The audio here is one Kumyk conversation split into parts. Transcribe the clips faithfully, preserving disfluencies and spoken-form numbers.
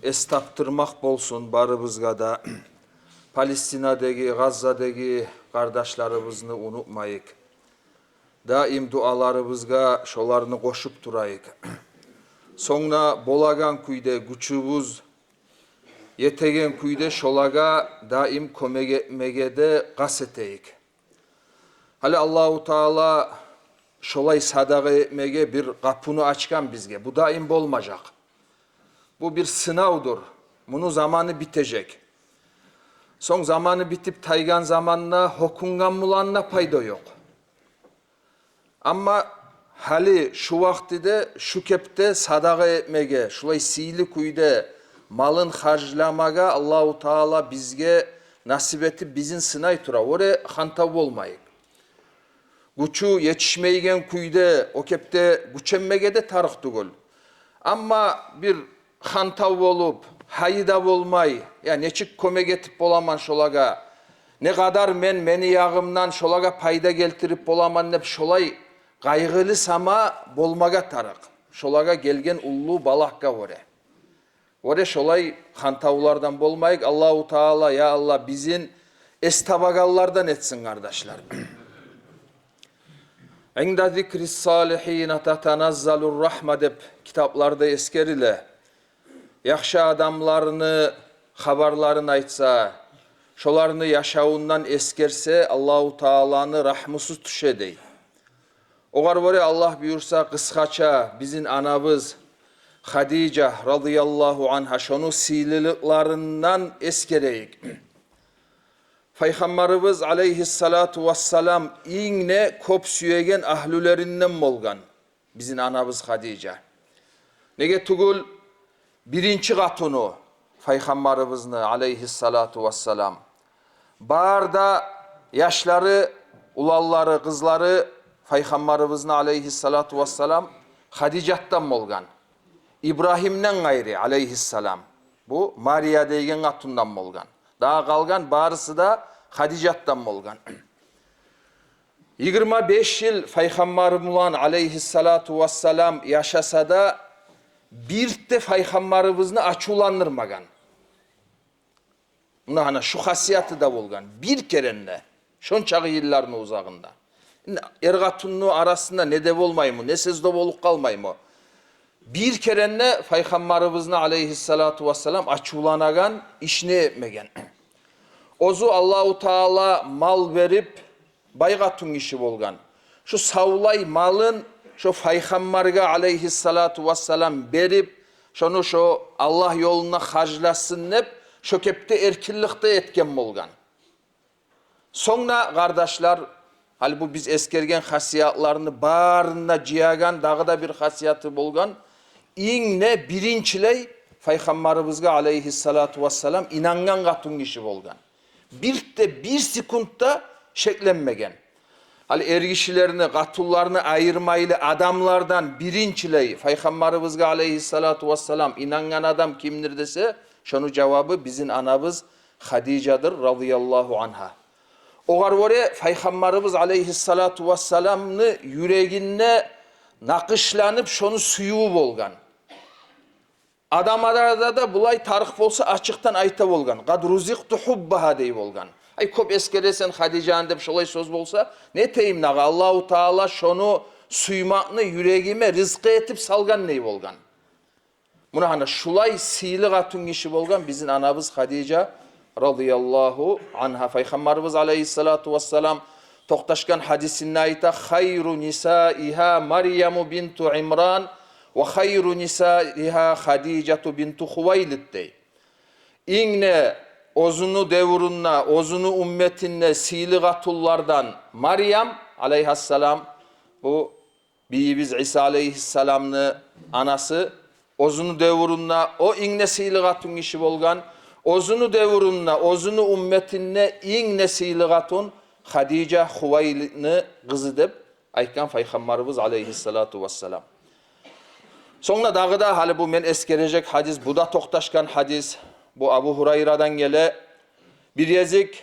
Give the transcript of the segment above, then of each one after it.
Эс тапдырмакъ болсун барыбызгъа да. Палестинадагъы, Гъаззадагъы къардашларыбызны унутмайыкъ. Даим дуаларыбызгъа шоланы къошуп турайыкъ. Сонг да болагъан кюйде, гючюбюз етеген кюйде шолагъа даим кёмек этмеге де къаст этейик. Гьали Аллагьу Таала шолай садагъа этмеге бир къапуну ачгъан бизге. Бу даим болмажакъ. Бу бир сынавдур. Муну заманы битежек. Сонг заманы битип тайгъан заманда гьёкюнген булан да пайда ёкъ. Амма гьали шу вакътиде шу кепде садагъа этмеге, шулай сыйлы кюйде малын харжламагъа Аллагьу Таала бизге насип этип, бизин сынай тура. Оьре хантав болмайыкъ. Гючю етишмейген кюйде о кепде гюченмеге де тарыкъ тюгюл. Амма бир хантав болуп, гьайы да болмай, я нечик кёмек этип боламан шолагъа, не къадар мен мени ягъымдан шолагъа пайда гелтирип боламан деп, шолай къайгъылы сама болмагъа тарыкъ. Шолагъа гелген уллу балагьгъа оьре. Оьре шолай хантавлардан болмайыкъ. Аллагьу Таала, я Аллагь, бизин эс табагъанлардан этсин, къардашлар. «Инда зикрис салихина татаназзалур рахма» деп китапларда эсгериле. Яхшы адамланы хабарларын айтса, шоланы яшавундан эсгерсе, Аллагьу Тааланы рагьмусу тюше дей. Огъар гёре Аллагь буюрса, къысгъача бизин анабыз Хадижа радияллагьу ангьа, шону сыйлылыкъларындан эсгерейик. Пайхаммарыбыз алейгьиссалату вассалам инг де кёп сюеген агьлюлеринден болгъан бизин анабыз Хадижа. Неге тюгюл, биринчи къатыны Пайхаммарыбызны алейгьиссалату вассалам. Бар да яшлары, уланлары, къызлары Пайхаммарыбызны алейгьиссалату вассалам Хадижатдан болгъан. Ибрагьимден къайры алейгьиссалам. Бу Мария деген къатындан болгъан. Дагъы къалгъан барысы да Хадижатдан болгъан. Йигирма беш йыл Пайхаммарыбыз булан алейгьиссалату вассалам яшаса да, бир де Пайхаммарыбызны ачувландырмагъан. Муна гьана шу хасияты да болгъан. Бир керен де, шончакъы йылланы узагъында. Энди эр-къатынны арасында не де болмаймы, не сёз де болуп къалмаймы? Бир керен де Пайхаммарыбызны алейгьиссалату вассалам ачувланагъан ишни этмеген. Оьзю Аллагьу Таала мал берип, бай къатынгиши болгъан. Шо савлай малын шо Пайхаммаргъа алейгьиссалату вассалам берип, шону шо Аллагь ёлунда харжласын деп, шо кепде эркинликде этген болгъан. Сонг да, къардашлар, гьали бу биз эсгерген хасиятланы барын да жыягъан дагъы да бир хасияты болгъан. Инг де биринчилей Пайхаммарыбызгъа алейгьиссалату вассалам инангъан къатынгиши болгъан. Бир де бир секунд да шекленмеген. Гьали эргишилени, къатынланы айырмайлы адамлардан биринчилей Пайхаммарыбызгъа алейгьиссалату вассалам инангъан адам кимдир десе, шону жавабы бизин анабыз Хадижадыр радияллагьу ангьа. Огъар гёре Пайхаммарыбыз алейгьиссалату вассаламны юрегинде накъышланып шону сюювю болгъан. Адамларда да булай тарыкъ болса, ачыкъдан айта болгъан. «Къад рузикъту хуббагьа» дей болгъан. Ай, кёп эсгересен Хадижаны деп шолай сёз болса, не этейим дагъы, Аллагьу Таала шону сюймекни юрегиме ризкъы этип салгъан дей болгъан. Муна гьана шулай сыйлы къатынгиши болгъан бизин анабыз Хадижа радияллагьу ангьа. Пайхаммарыбыз алейгьиссалату вассалам токъташгъан гьадисинде айта: «Хайру нисаигьа Марьяму бинту Имран ва хайру нисаигьа Хадижату бинту Хувайлид» дей. Инг де оьзюню девюрюнде, оьзюню умметинде сыйлы къатынлардан Марьям алейгьиссалам, бу бийибиз Иса алейгьиссаламны анасы, оьзюню девюрюнде о инг де сыйлы къатынгиши болгъан, оьзюню девюрюнде, оьзюню умметинде инг де сыйлы къатын Хадижа Хувайлидни къызы деп айтгъан Пайхаммарыбыз алейгьиссалату вассалам. Сонг да дагъы да гьали бу мен эсгережек гьадис, бу да токъташгъан гьадис, бу Абу Гьурайрадан геле. Бир гезик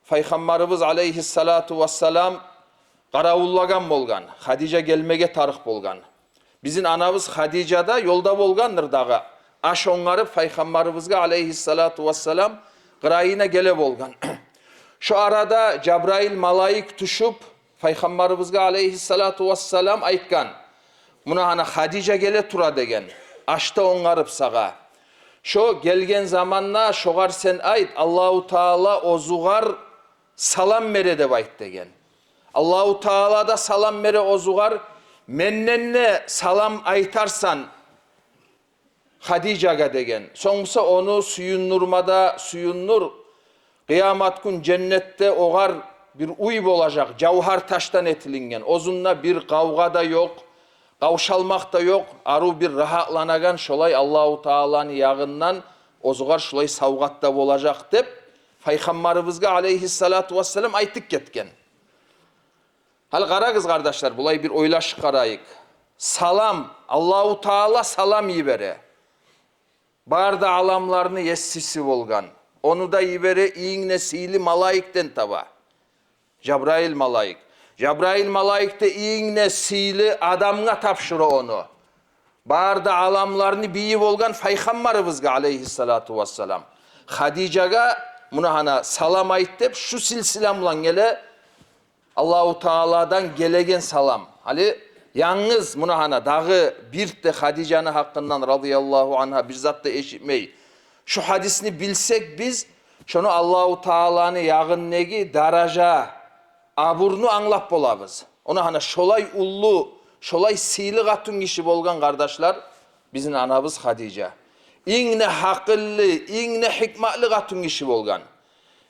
Пайхаммарыбыз алейгьиссалату вассалам къаравуллагъан болгъан. Хадижа гелмеге тарыкъ болгъан. Бизин анабыз Хадижа да ёлда болгъандыр дагъы. аш онгарып, Пайхаммарыбызгъа алейгьиссалату вассалам къырыйына геле болгъан. Шо арада Жабрайыл малайик тюшюп, Пайхаммарыбызгъа алейгьиссалату вассалам айтгъан: «Муна гьана Хадижа геле тура, — деген, — аш да онгарып сагъа. Шо гелген заманда шогъар сен айт, Аллагьу Таала оьзюгер салам бере деп айт», — деген. «Аллагьу Таала да салам бере оьзюгер, менден де салам айтарсан Хадижагъа», — деген. «Сонг буса ону сююндюрме де сююндюр. Къыямат гюн женнетде огъар бир уьй болажакъ, жавгьар ташдан этилинген. Оьзюнде бир къавгъа да ёкъ, къавшалмакъ да ёкъ, арив бир рагьатланагъан, шолай Аллагьу Тааланы ягъындан оьзюгер шолай савгъат да болажакъ», — деп, Пайхаммарыбызгъа алейгьиссалату вассалам айтып гетген. Гьали къарагъыз, къардашлар, булай бир ойлашып къарайыкъ. Салам, Аллагьу Таала салам йибере. Бар да аламланы есиси болгъан. Ону да йибере инг де сыйлы малайикден таба. Жабрайыл малайик. Жабрайыл малайик де инг де сыйлы адамгъа тапшура ону. Бар да аламланы бийи болгъан Пайхаммарыбызгъа алейгьиссалату вассалам. Хадижагъа, муна гьана, салам айт деп, шу силсила булан геле Аллагьу Тааладан гелеген салам. Гьали янгыз, муна гьана, дагъы бир де Хадижаны гьакъындан, радияллагьу ангьа, бир зат да эшитмей. Шу гьадисни билсек биз, шону Аллагьу Тааланы ягъындагъы даража, абурну англап болабыз. Муна гьана, шолай уллу, шолай сыйлы къатынгиши болгъан, къардашлар, бизин анабыз Хадижа. Инг де гьакъыллы, инг де гьикматлы къатынгиши болгъан.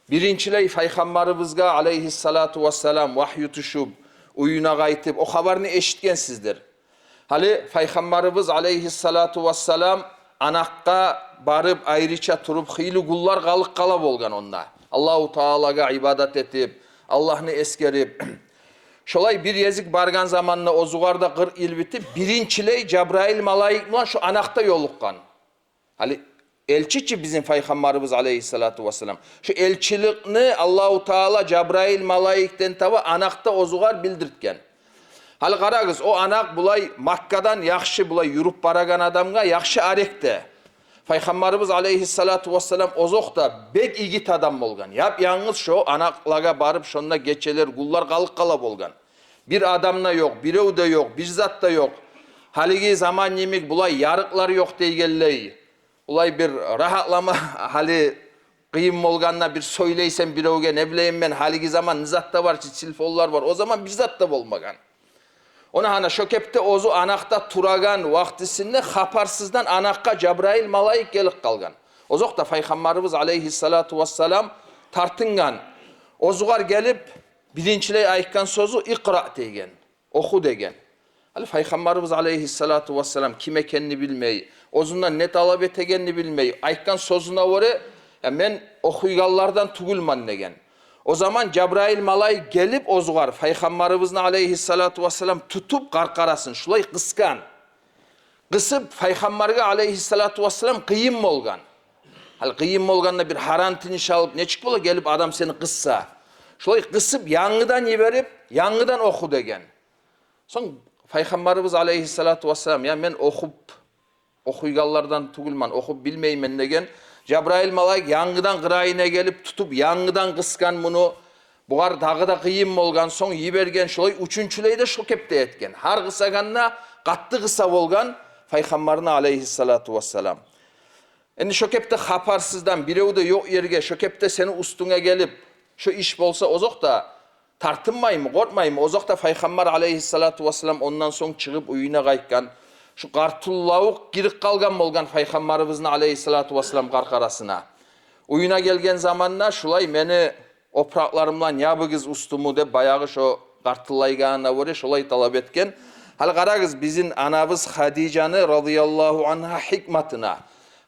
Биринчилей Пайхаммарыбызгъа алейгьиссалату вассалам вагью тюшюп, уьюне къайтып, о хабарны эшитгенсиздир. Гьали Пайхаммарыбыз алейгьиссалату вассалам анакъгъа барып, айрыча туруп, хыйлы гюнлер къалып къала болгъан онда. Аллагьу Таалагъа ибадат этип, Аллагьны эсгерип. Шолай бир гезик баргъан заманда, оьзюгер де къыркъ йыл битип, биринчилей Жабрайыл малайик булан шо анакъда ёлукъгъан. Гьали элчи чи бизин Пайхаммарыбыз алейгьиссалату вассалам. Шо элчиликни Аллагьу Таала Жабрайыл малайикден таба анакъда оьзюгер билдиртген. Гьали къарагъыз, о анакъ булай Маккадан яхшы, булай юрюп барагъан адамгъа яхшы арекде. Пайхаммарыбыз алейгьиссалату вассалам озокъда бек игит адам болгъан. Яп-янгыз шо анакълагъа барып, шонда гечелер, гюнлер къалып къала болгъан. Бир адам да ёкъ, бирев де ёкъ, бир зат да ёкъ. Гьалиги заман йимик булай ярыкълар ёкъ дегенлей. Булай бир рагьатлама, гьали къыйын болгъанда, бир сёйлейсен биревге, не билейим мен, гьалиги заман не зат да бар чы, телефонлар бар. О заман бир зат да болмагъан. Муна гьана, шо кепде оьзю анакъда турагъан вакътисинде хабарсыздан анакъгъа Жабрайыл малайик гелип къалгъан. Озокъда, Пайхаммарыбыз алейгьиссалату вассалам тартынгъан. Оьзюгер гелип, биринчилей айтгъан сёзю «икъра» деген. «Оху», — деген. Гьали Пайхаммарыбыз алейгьиссалату вассалам ким экенни билмей, оьзюнден не талап этегенни билмей, айтгъан сёзюне гёре: «Я, мен охуйгъанлардан тюгюлмен», — деген. О заман Жабрайыл малайик гелип оьзюгер, Пайхаммарыбызны алейгьиссалату вассалам тутуп къаркъарасын, шулай къысгъан. Къысып, Пайхаммаргъа алейгьиссалату вассалам къыйын болгъан. Гьали къыйын болгъанда, бир гьаран тыныш алып, нечик бола, гелип адам сени къысса? Шулай къысып, янгыдан йиберип, янгыдан «оху» деген. Сонг Пайхаммарыбыз алейгьиссалату вассалам: «Я, мен охуп, охуйгъанлардан тюгюлмен, охуп билмеймен», — деген. Жабрайыл малайик янгыдан къырыйына гелип тутуп, янгыдан къысгъан муну. Бугъар дагъы да къыйын болгъан, сонг йиберген, шулай уьчюнчюлей де шо кепде этген. Гьар къысагъанда къатты къыса болгъан Пайхаммарны алейгьиссалату вассалам. Энди шо кепде хабарсыздан, бирев де ёкъ ерге, шо кепде сени уьстюнге гелип, шо иш болса, озокъда, тартынмаймы, къоркъмаймы? Озокъда, Пайхаммар алейгьиссалату вассалам ондан сонг чыгъып уьюне къайтгъан. Шу къартуллавукъ гирип къалгъан болгъан Пайхаммарыбызны алейгьиссалату вассалам къаркъарасына. Уьюне гелген заманда: «Шулай мени опуракъларым булан ябыгъыз уьстюмню», — деп, баягъы шо къартыллайгъанына гёре шолай талап этген. Гьали къарагъыз бизин анабыз Хадижаны, радияллагьу ангьа, гьикматына.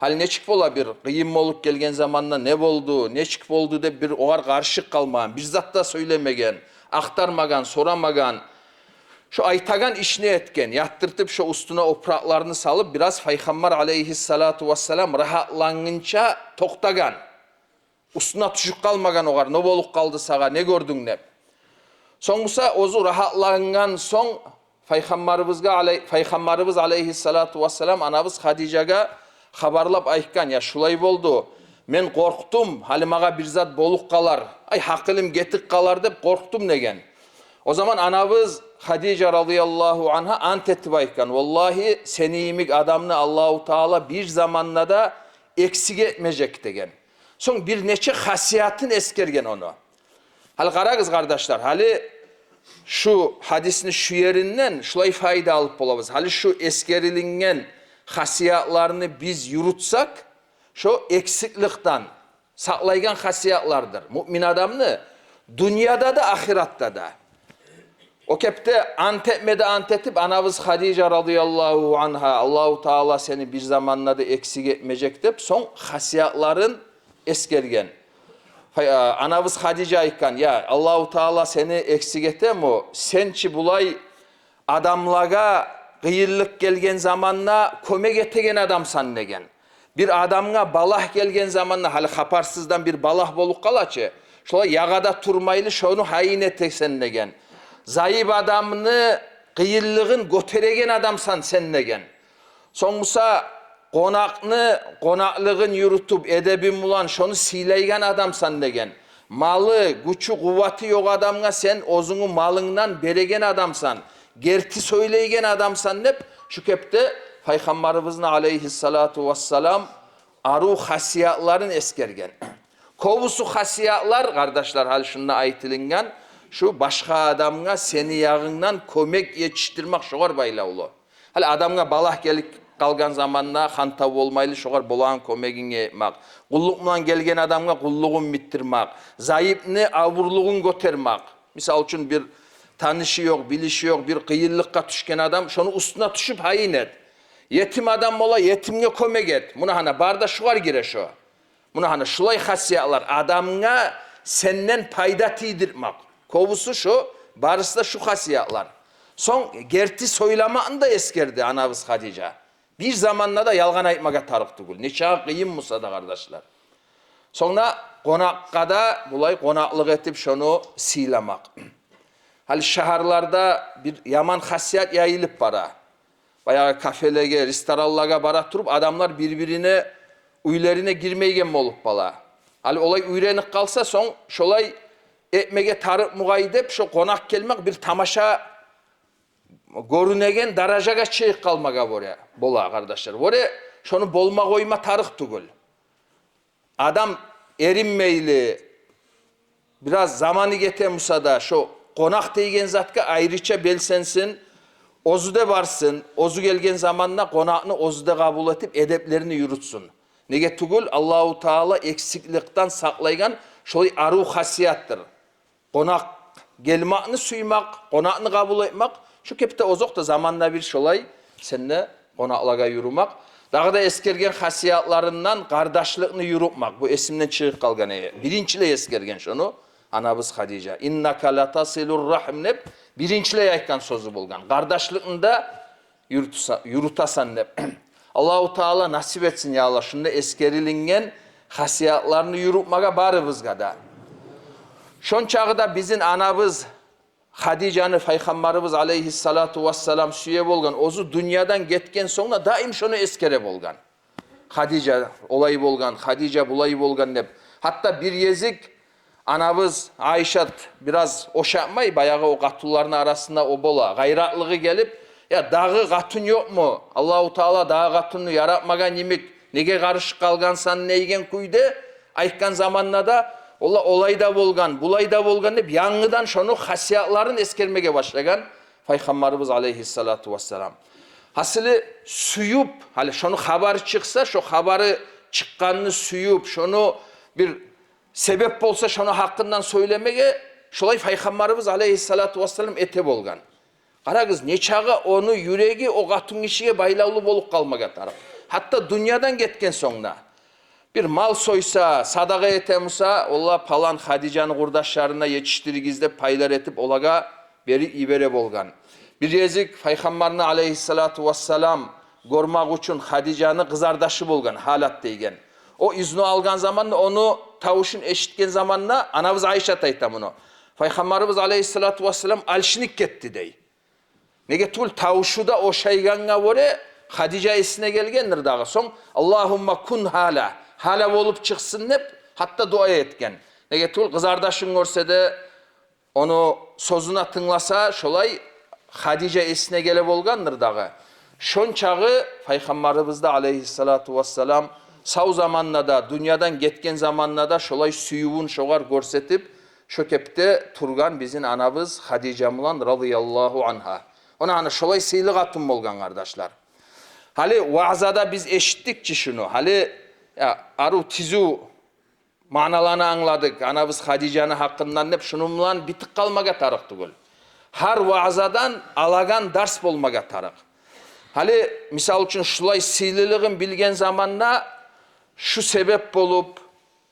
Гьали нечик бола, бир къыйын болуп гелген заманда: «Не болду, нечик болду?» — деп, бир огъар къаршы къалмагъан, бир зат да сёйлемеген, ахтармагъан, сорамагъан. Шо айтагъан ишни этген, ятдыртып, шо уьстюне опуракъланы салып, бираз Пайхаммар алейгьиссалату вассалам рагьатлангъынча токътагъан. Уьстюне тюшюп къалмагъан огъар: «Не болуп къалды сагъа, не гёрдюнг?» — деп. Сонг буса, оьзю рагьатлангъан сонг, Пайхаммарыбызгъа алей-, Пайхаммарыбыз алейгьиссалату вассалам анабыз Хадижагъа хабарлап айтгъан: «Я, шулай болду, мен къоркъдум, гьали магъа бир зат болуп къалар, ай, гьакъылым гетип къалар деп къоркъдум», – деген. О заман анабыз Хадижа радияллагьу ангьа ант этип айтгъан: «Валлагьи, сени йимик адамны Аллагьу Таала бир заманда да эксик этмежек», – деген. Сонг бир нече хасиятын эсгерген ону. Гьали къарагъыз, къардашлар, гьали шу гьадисни шу еринден шулай пайда алып болабыз. Гьали шу эсгерилинген хасиятланы биз юрютсек, шо эксикликден сакълайгъан хасиятлардыр муъмин адамны дюньяда да, ахыратда да. О кепде ант этме де ант этип, анабыз Хадижа радияллагьу ангьа: «Аллагьу Таала сени бир заманда да эксик этмежек», – деп, сонг хасиятларын эсгерген. Пай-, а, анабыз Хадижа айтгъан: «Я, Аллагьу Таала сени эксик этеми? Сен чи булай адамлагъа къыйынлыкъ гелген заманда кёмек этеген адамсан», – деген. «Бир адамгъа балагь гелген заманда, гьали хабарсыздан бир балагь болуп къала чы, шолай ягъада турмайлы шону гьайын этесен», – деген. «Зайып адамны къыйынлыгъын гётереген адамсан сен», – деген. Сонг буса къонакъны къонакълыгъын юрютюп, эдебинг булан шону сыйлайгъан адамсан деген. Малы, гючю, къуваты ёкъ адамгъа сен оьзюнгню малынгдан береген адамсан, герти сёйлейген адамсан деп, шу кепде Пайхаммарыбызны алейгьиссалату вассалам арив хасиятларын эсгерген. Кёбюсю хасиятлар, къардашлар, гьали шунда айтылынгъан, шу башгъа адамгъа сени ягъынгдан кёмек етишдирмек шогъар байлавлу. Гьали адамгъа балагь гелип къалгъан заманда хантав болмайлы шогъар болагъан кёмегинг этмек. Къуллукъ булан гелген адамгъа къуллугъун битдирмек. Зайыпны авурлугъун гётермек. Мисал учун, бир танышы ёкъ, билиши ёкъ, бир къыйынлыкъгъа тюшген адам, шону уьстюне тюшюп гьайын эт. Етим адам бола, етимге кёмек эт. Муна гьана, бары да шугъар гире шо. Муна гьана шулай хасиятлар, адамгъа сенден пайда тийдирмек. Кёбюсю шо, барысы да шу хасиятлар. Сонг герти сёйлемекни де эсгерди анабыз Хадижа. Бир заманда да ялгъан айтмагъа тарыкъ тюгюл, нечакъы къыйын буса да, къардашлар. Сонг да къонакъгъа да булай къонакълыкъ этип шону сыйламакъ. Гьали шагьарларда бир яман хасият яйылып бара. Баягъы кафелеге, ресторанлагъа бара туруп, адамлар бир-бирине, уьйлерине гирмейген болуп къала. Гьали олай уьйренип къалса, сонг шолай этмеге тарыкъ бугъай деп, шо къонакъ гелмек бир тамаша гёрюнеген даражагъа чыгъып къалмагъа бола, бола, къардашлар. Бола, шону болма къойма тарыкъ тюгюл. Адам эринмейли, бираз заманы гете буса да, шо къонакъ деген затгъа айрыча белсенсин, оьзю де барсын, оьзю гелген заманда къонакъны оьзю де къабул этип, эдеплерин юрютсюн. Неге тюгюл, Аллагьу Таала эксикликден сакълайгъан шолай арив хасиятдыр. Къонакъ гелмекни сюймек, къонакъны къабул этмек, шу кепде озокъда, заманда бир шолай сен де къонакълагъа юрюмек. Дагъы да эсгерген хасиятларындан къардашлыкъны юрютмек. Бу эсимден чыгъып къалгъан эди. Биринчилей эсгерген шону анабыз Хадижа. «Иннака латасилур рахим» деп биринчилей айтгъан сёзю болгъан. Къардашлыкъны да юрютесе-, юрютесен деп. Аллагьу Таала насип этсин, я Аллагь, шунда эсгерилинген хасиятланы юрютмеге барыбызгъа да. Шончакъы да бизин анабыз Хадижаны Пайхаммарыбыз алейгьиссалату вассалам сюе болгъан, оьзю дюньядан гетген сонг да даим шону эсгере болгъан. Хадижа олай болгъан, Хадижа булай болгъан деп. Гьатта бир гезик анабыз Айшат бираз ошатмай, баягъы о къатунланы арасында о бола, гъайратлыгъы гелип: «Я, дагъы къатун ёкъму? Аллагьу Таала дагъы къатунну яратмагъан йимик, неге къарышып къалгъансан?» – дейген кюйде айтгъан заманда да, ола-, олай да болгъан, булай да болгъан деп, янгыдан шону хасиятларын эсгермеге башлагъан Пайхаммарыбыз алейгьиссалату вассалам. Гьасили, сююп, гьали шону хабары чыкъса, шо хабары чыкъгъанны сююп, шону бир себеп болса, шону гьакъындан сёйлемеге, шолай Пайхаммарыбыз алейгьиссалату вассалам эте болгъан. Къарагъыз, нечакъы ону юреги о къатун гишиге байлавлу болуп къалмагъа тарыкъ. Гьатта дюньядан гетген сонг да. Бир мал сойса, садагъа эте буса, олар палан Хадижаны къурдашларына етишдиригиз деп, пайлар этип, олагъа берип йибере болгъан. Бир гезик Пайхаммарны алейгьиссалату вассалам гёрмек учун Хадижаны къызардашы болгъан, Гьалат дейген. О изну алгъан заманда, ону тавушун эшитген заманда, анабыз Айшат айта муну, Пайхаммарыбыз алейгьиссалату вассалам алышынып гетди дей. Неге тюгюл, тавушу да ошайгъангъа гёре, Хадижа эсине гелгендир дагъы. Сонг, «Аллагьумма кун гьала, гьала болуп чыкъсын», — деп, гьатта дуа этген. Неге тюгюл, къызардашын гёрсе де, ону сёзюне тынгласа, шолай Хадижа эсине геле болгъандыр дагъы. Шончакъы Пайхаммарыбызда, алейгьиссалату вассалам, сав заманда да, дюньядан гетген заманда да шолай сюювюн шогъар гёрсетип, шо кепде тургъан бизин анабыз Хадижа булан, радияллагьу ангьа. Она, ана, шолай сыйлы къатын болгъан, къардашлар. Гьали ваъзада биз эшитдик чи шуну. Гьали, я, арив, тизив маъналаны англадыкъ анабыз Хадижаны гьакъындан деп, шуну булан битип къалмагъа тарыкъ тюгюл. Гьар ваъзадан алагъан дарс болмагъа тарыкъ. Гьали, мисал учун, шулай сыйлылыгъын билген заманда, шу себеп болуп,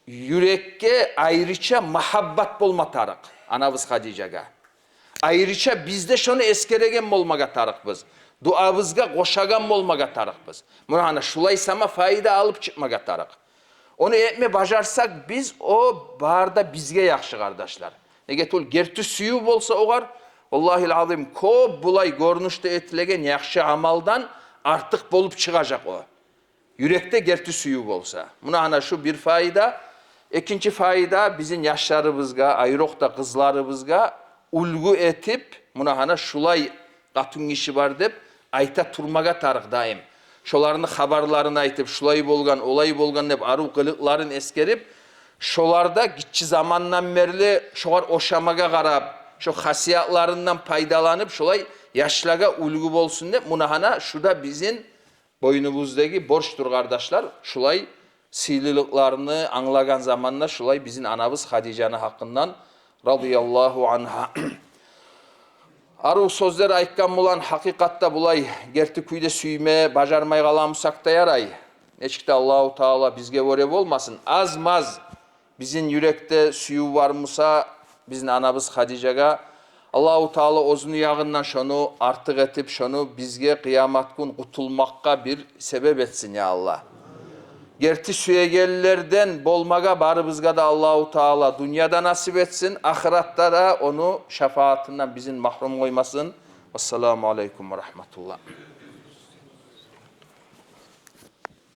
юрекге айрыча магьаббат болма тарыкъ анабыз Хадижагъа. Айрыча биз де шону эсгереген болмагъа тарыкъбыз. Дуабызгъа къошагъан болмагъа тарыкъбыз. Муна, гьана, шулай сама пайда алып чыкъмагъа тарыкъ. Ону этме бажарсакъ биз, о бары да бизге яхшы, къардашлар. Неге тюгюл, герти сююв болса огъар, валлагьил азим, кёп булай гёрюнюшде этилеген яхшы амалдан артыкъ болуп чыгъажакъ о. Юрекде герти сююв болса. Муна, гьана, шу бир пайда. Экинчи пайда, бизин яшларыбызгъа, айрокъда къызларыбызгъа уьлгю этип, муна, гьана, шулай къатын гиши бар деп айта турмагъа тарыкъ даим. Шоланы хабарларын айтып, шулай болгъан, олай болгъан деп, арив къылыкъларын эсгерип, шолар да гиччи замандан берли шогъар ошамагъа къарап, шо хасиятларындан пайдаланып, шолай яшлагъа уьлгю болсун деп, муна, гьана, шу да бизин бойнубуздагъы борчдур, къардашлар. Шулай сыйлылыкъланы англагъан заманда, шулай бизин анабыз Хадижаны гьакъындан, радияллагьу ангьа. Арив сёзлер айтгъан булан, гьакъыкъатда булай герти кюйде сюйме бажармай къала бусакъ да ярай. Нечик де Аллагьу Таала бизге гёре болмасын, аз-маз бизин юрекде сююв бар буса бизин анабыз Хадижагъа, Аллагьу Таала оьзюню ягъындан шону артыкъ этип, шону бизге къыямат гюн къутулмакъгъа бир себеп этсин, я Аллагь. Герти сюегенлерден болмагъа барыбызгъа да Аллагьу Таала дюньяда насип этсин, ахыратда да ону шапаатындан бизин магьрюм къоймасын. Вассаламу алейкум ва рагьматуллагь.